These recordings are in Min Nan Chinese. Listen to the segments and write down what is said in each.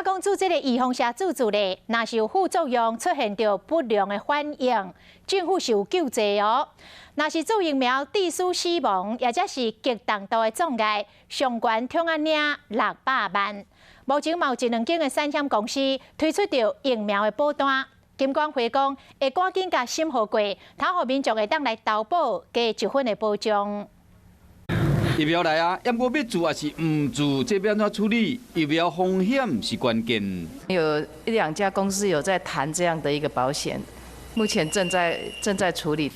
啊，講注這个預防射注注咧，若是有副作用出現著不良的反應，政府是有救濟哦。若是注疫苗致使死亡，抑者是極重度的障礙，上懸通啊領600萬。目前嘛有一兩間的產險公司推出著疫苗的保單，金管會講會趕緊共審核過，通予民眾會當來投保加一份的保障。疫苗來啊，毋過欲注抑是毋注，這欲按怎處理？疫苗風險是關鍵。有一兩家公司有在談這樣的一個保險，目前正在處理。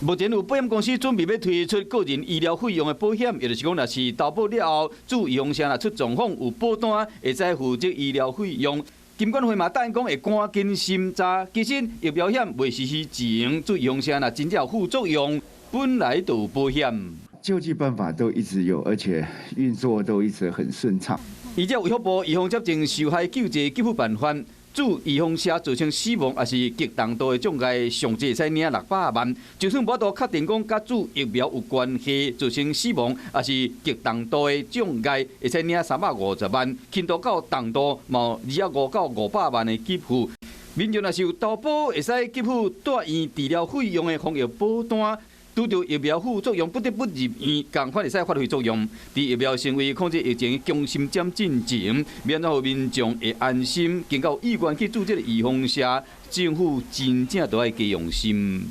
目前有保險公司準備欲推出個人醫療費用的保險，也就是講，若是投保了後，注預防射若出狀況，有保單會使負責醫療費用。金管會嘛答應講會趕緊審查。其實疫苗險未實施前，注預防射若真正有副作用，本來就有保險。救濟辦法都一直有，而且運作都一直很順暢。依照衛福部預防接種受害救濟給付辦法，注預防射造成死亡抑是極重度的障礙，上濟會使領六百萬。就算無法度確定講佮注疫苗有關係造成死亡，抑是極重度的障礙，會使領350萬。輕度到重度，嘛25到500萬的給付。民眾若是有投保，會使給付住院治療費用的防疫保單。拄著疫苗副作用不得不入院，仝款會使發揮作用。佇疫苗成為控制疫情強心針進前，欲按怎予民眾會安心，更較有意願去注這个預防射，政府真正著愛加用心。